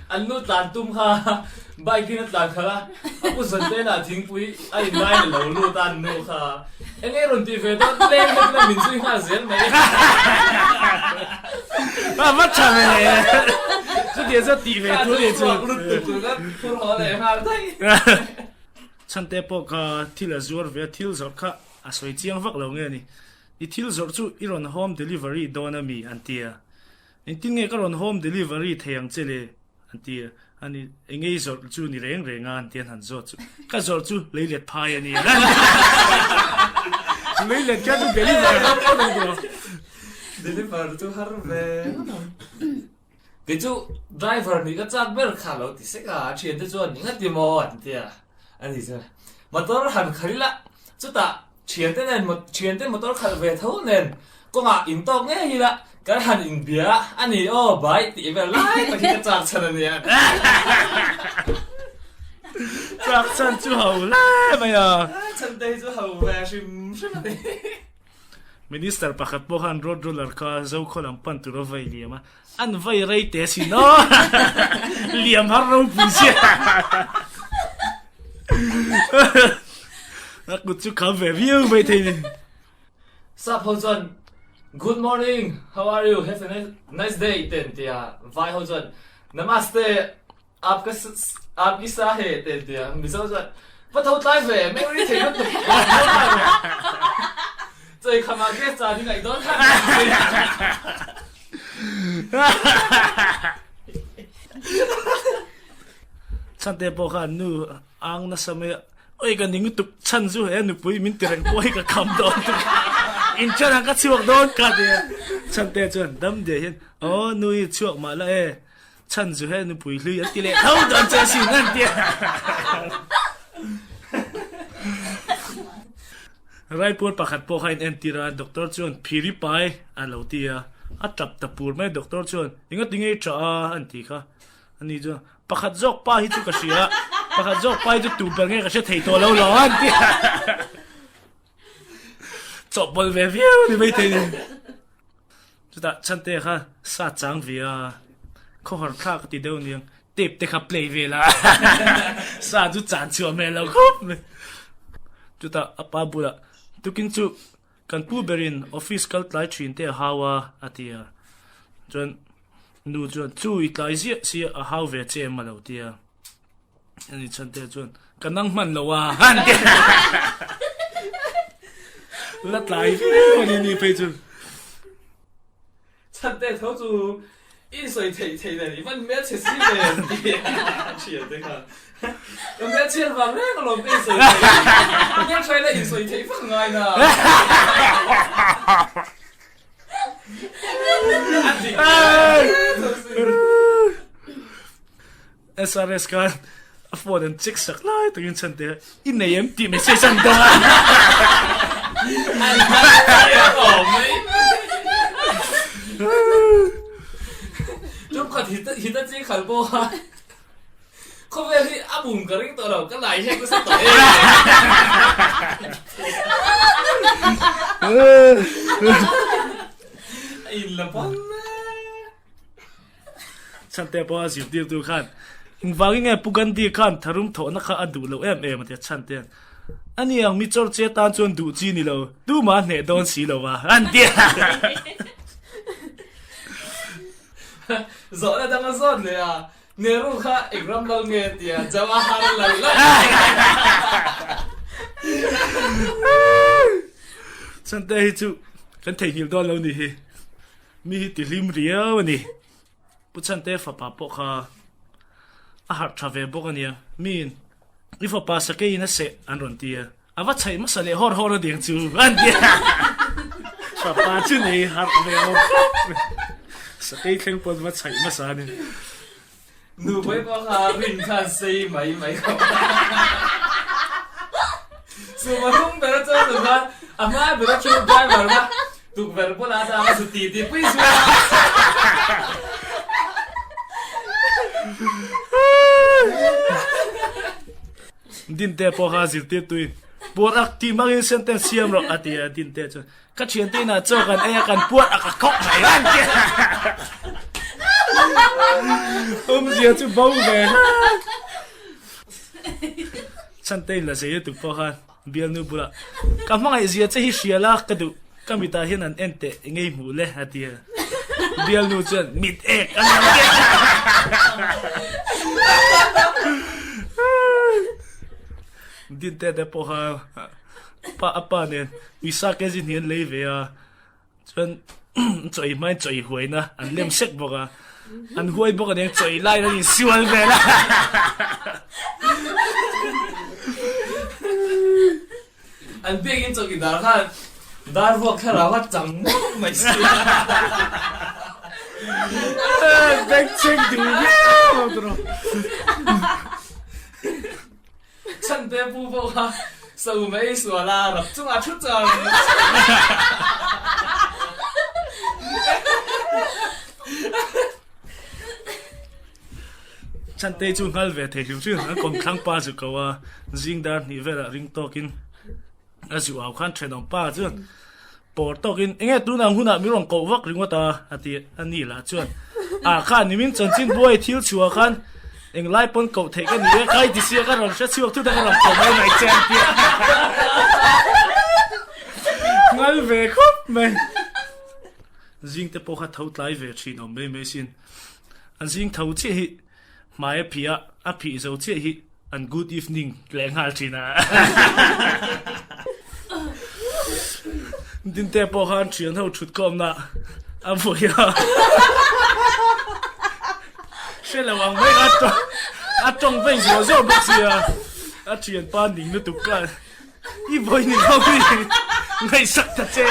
An nu tlan tum kha bike in a tlan khalh a, a pu Zante lah thingpui a in laiin a lo lut a an nu kha eng nge rawn tih ve dawn leng hlek in a min zui nghal zel mai. A va tha ve le. Chutia chu tih ve tur ni chu. Kha chu lut tuk tur kha phur haw leh nghal daih. Chhante pawh kha thil a zuar ve a, thil zawrh kha a sawi chiang vak lo nge ni. I thil zawrh chu i rawn home delivery dawn a mi? an ti a. Engtin nge ka rawn home delivery thei ang che le? an ti a. Ani, Enge i zawrh chu ni reng reng a? an ti a, an han zawt chu. Ka zawrh chu leilet phai a ni. Leilet kha chu deliver har phawt ang tiraw? Deliver chu har ve ngawt ang. Kei chu driver nih ka chak ber kha lo ti sek a, a thiante chuan engati maw an ti a, ani chuan motor han khalh ila chutah thiante nen thiante motor khalh ve tho nen kawngah intawk ngei ila kan han inbia a ni aw bai tih vel lai tak hi ka chak chhan a nia. Chak chhan chu ho lai mai a. Chhante hi chu ho ve hrim hrim a ni. Minister pakhat pawh khan road roller kha Zokhaw lam pan tur a vei liam a, an vei rei teh asin aw! Liam har ropui sia! A kut chu kham ve viau mai thei ni. Sap ho chuan Good morning, how are you, have a nice day te an ti a, vai ho chuan Namaste, Aap ka aap ki sa he te an ti a, Mizo chuan va tho tlai ve, meng ri thei lutuk tho tlai ve. Chei khamah gas chan hi ngaih dawn khan Chhante pawh khan nu ang nasa mai a, oi ka ning lutuk chhan chu he nupui min ti reng pawh hi ka kham dawn tuk in ṭan ang ka chhuak dawn ka ti a. Chhante chuan dam diai hian aw nu hi chhuak mah la e, Chhan chu he nupui hlui an ti leh tho dawn che sin an ti a. Raipur pakhat pawh kha in entir a, doctor chuan phiri pai a lo ti a, a tap ta pur mai, doctor chuan enga tinge i tah a an ti kha, ani chuan pakhat zawk pa hi chu ka hria, pakhat zawk pa hi chu tu ber nge ka hre thei tawh lo lo an ti a. Chawhpawlh ve viau ni maithei ni. Chutah Chhante kha sa chang ve a, khawhar thlak a ti deuh aniang, tape te kha play vel a, sa chu chan chhuah hmel lo khawp mai. Chutah a pa bulah, Tukin chu kan pu berin office kal tlai thin te a hau a, a ti a. Chuan nu chuan, Chu i tlai ziah sia a hau ve che em a lo ti a. Ani Chhante chuan, Ka nang hman lo a, han ti a. La tlai viau a ni ni phei chu. Chhante tho chu i sawi theih theih nen i van hmelchhe si ve an ti a thian te khan. Ka hmelchhiat vang reng alawm ka insawi theih. Hmeltha ila insawi theih vak ngai na. A dik tho si. SRS khan a phone an check sak lai takin chhan te i nei em tih message an dawng a. An dawng mai. Tum khat hit a chi khal pawh a khawvel hi a bum ka ring tawh lo ka lai hian ka sa tawh em. A in la pawn Chhante pawh a zirtirtu khan, Engvangin nge Pu Gandhi khan tharum thawhna kha a duh loh em em a ti a Chhante hian, Ani ang mi chawr che tan chuan duh chi ni lo, tumah a hneh dawn si lo a, an ti a. Zawhna dang a zawt leh a, Nehru kha eng ram lo nge a ti a, Jawahar Lal Lal. Chhante hi chu kan theihnghilh dawn lo ni hi. Mi hi ti hlim riau a ni. Pu Chhante fapa pawh kha a harh tha ve bawk a nia. Miin i fapa sakeiin a seh an rawn ti a, a va chhaih hmasa leh hawr hawr a ding chu an ti a. Fapa chu nei harh ve awm khawp mai. Sakei thleng pawn va chhaih hmasa a ni. Nupui pawh kha rin khan sei mai mai khawp a. Suma hnung ber a chuan tu khan a hma ber a thu driver kha tukverh bulah a tang a zu ti ti pui zui a. Dinte pawh kha zirtirtuin puar ak tih hmangin sentence siam rawh a ti a, Dinte chuan Ka thiante inah chaw kan ei a, kan puat a ka khawk mai an ti a. Awmzia chu bo ve. Chhante in la zei lutuk pawh khan bialnu bulah ka hmangaih zia che hi hria la ka duh ka mitah hian an en teh ngei hmuh le a ti a. Bialnu chuan mit ek a ni ang Dinte te pawh kha pa a pa nen uisa kg hnih an lei ve a. Chuan chaw ei hmain chaw ei huaina an lem sek bawk a, an huai bawk a nia chaw ei laiin an insual vel a. An biakin chawki dar khan dar vuak thlarau a chang mawlh mai si a. Bengchheng duh viau ang tawh. Chhante pu pawh kha so mai sual a, rap chungah thu chang. Chhante chu nghal ve thei hrim hrim, an kawmthlang pa chu ko a, zing dar hnih velah ring tawkin A zu au khan thenawm pa chuan pawr tawkin enge tunang hunah min rawn koh vak ringawt a a ti a ni lah chuan ah khan nimin chanchin buai thil chhuah khan englai pawn koh theih ka ni e kai ti sia ka rawn hre chhuak thut a ka rawn koh mai mai che an ti a ngal ve khawp mai zing te pawh kha tho tlai ve thin awm mai mai sin an zing tho chiah hi Hmai a phih a, a phih zo chiah hi an good evening leh nghal thin a. Dinte pawh khan thian ho thut khawmna a vawi a. Hre lo ang mai a tawng a tawng vei zuah zuah bawk sia. A thian pa ning lutuk khan i vawi ni ho hi ngaihsak ta che.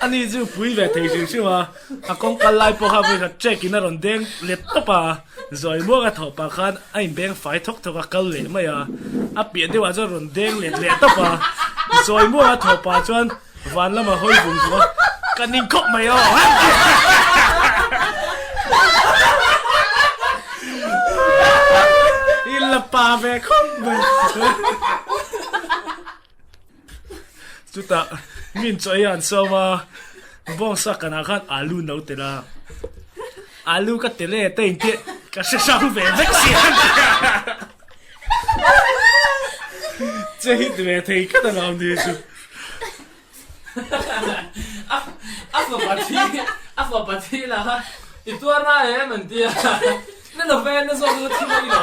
Ani chu pui ve thei hrim hrim a, a kawng kal lai pawh kha vawikhat track in a rawn deng let tawp a, zawi muak a thawh pah khan a inbeng fai thawk thawk a kal leh mai a, a piah deuhah chuan rawn deng let leh tawp a, zawi muak a thawh pah chuan Van lama hawi vung vung a, ka ning khawp mai aw. I la pa ve khawp mai. Chutah min chaw ei an sawm a, bawngsa kanah khan alu no tel a. Alu ka tel e te inti ka hre hrang ve vek si a. Che hit ve thei khat a lo ni chu. A fapa thi a fapa thi lah kha i tuar na em an ti a, na lo ve na zawk chu thi mai lo.